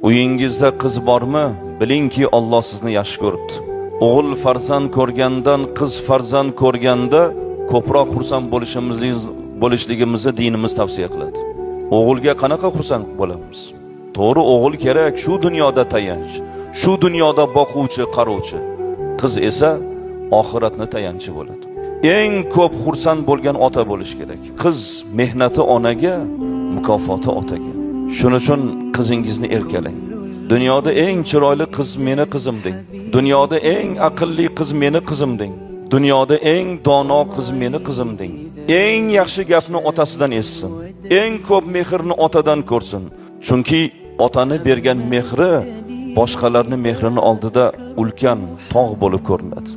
Uyingizda qiz bormi? Bilingki, Alloh sizni yaxshi ko'ribdi. O'g'il farzand ko'rgandan qiz farzand ko'rganda ko'proq xursand bo'lishligimizni dinimiz tavsiya qiladi. O'g'ilga qanaqa xursand bo'lamiz? To'g'ri, o'g'il kerak, shu dunyoda tayanch, shu dunyoda boquvchi, qaruvchi. Qiz esa oxiratni tayanchi bo'ladi. Eng ko'p xursand bo'lgan ota bo'lish kerak. Qiz mehnati onaga, mukofoti otaga. Shuning uchun qizingizni erkalang. Dunyoda eng chiroyli qiz meni qizim deng. Dunyoda eng aqlli qiz meni qizim deng. Dunyoda eng dono qiz meni qizim deng. Eng yaxshi gapni otasidan eshitsin. Eng ko'p mehrni otadan ko'rsin. Chunki otani bergan mehri boshqalarning mehrini oldida ulkan tog' bo'lib ko'rinadi.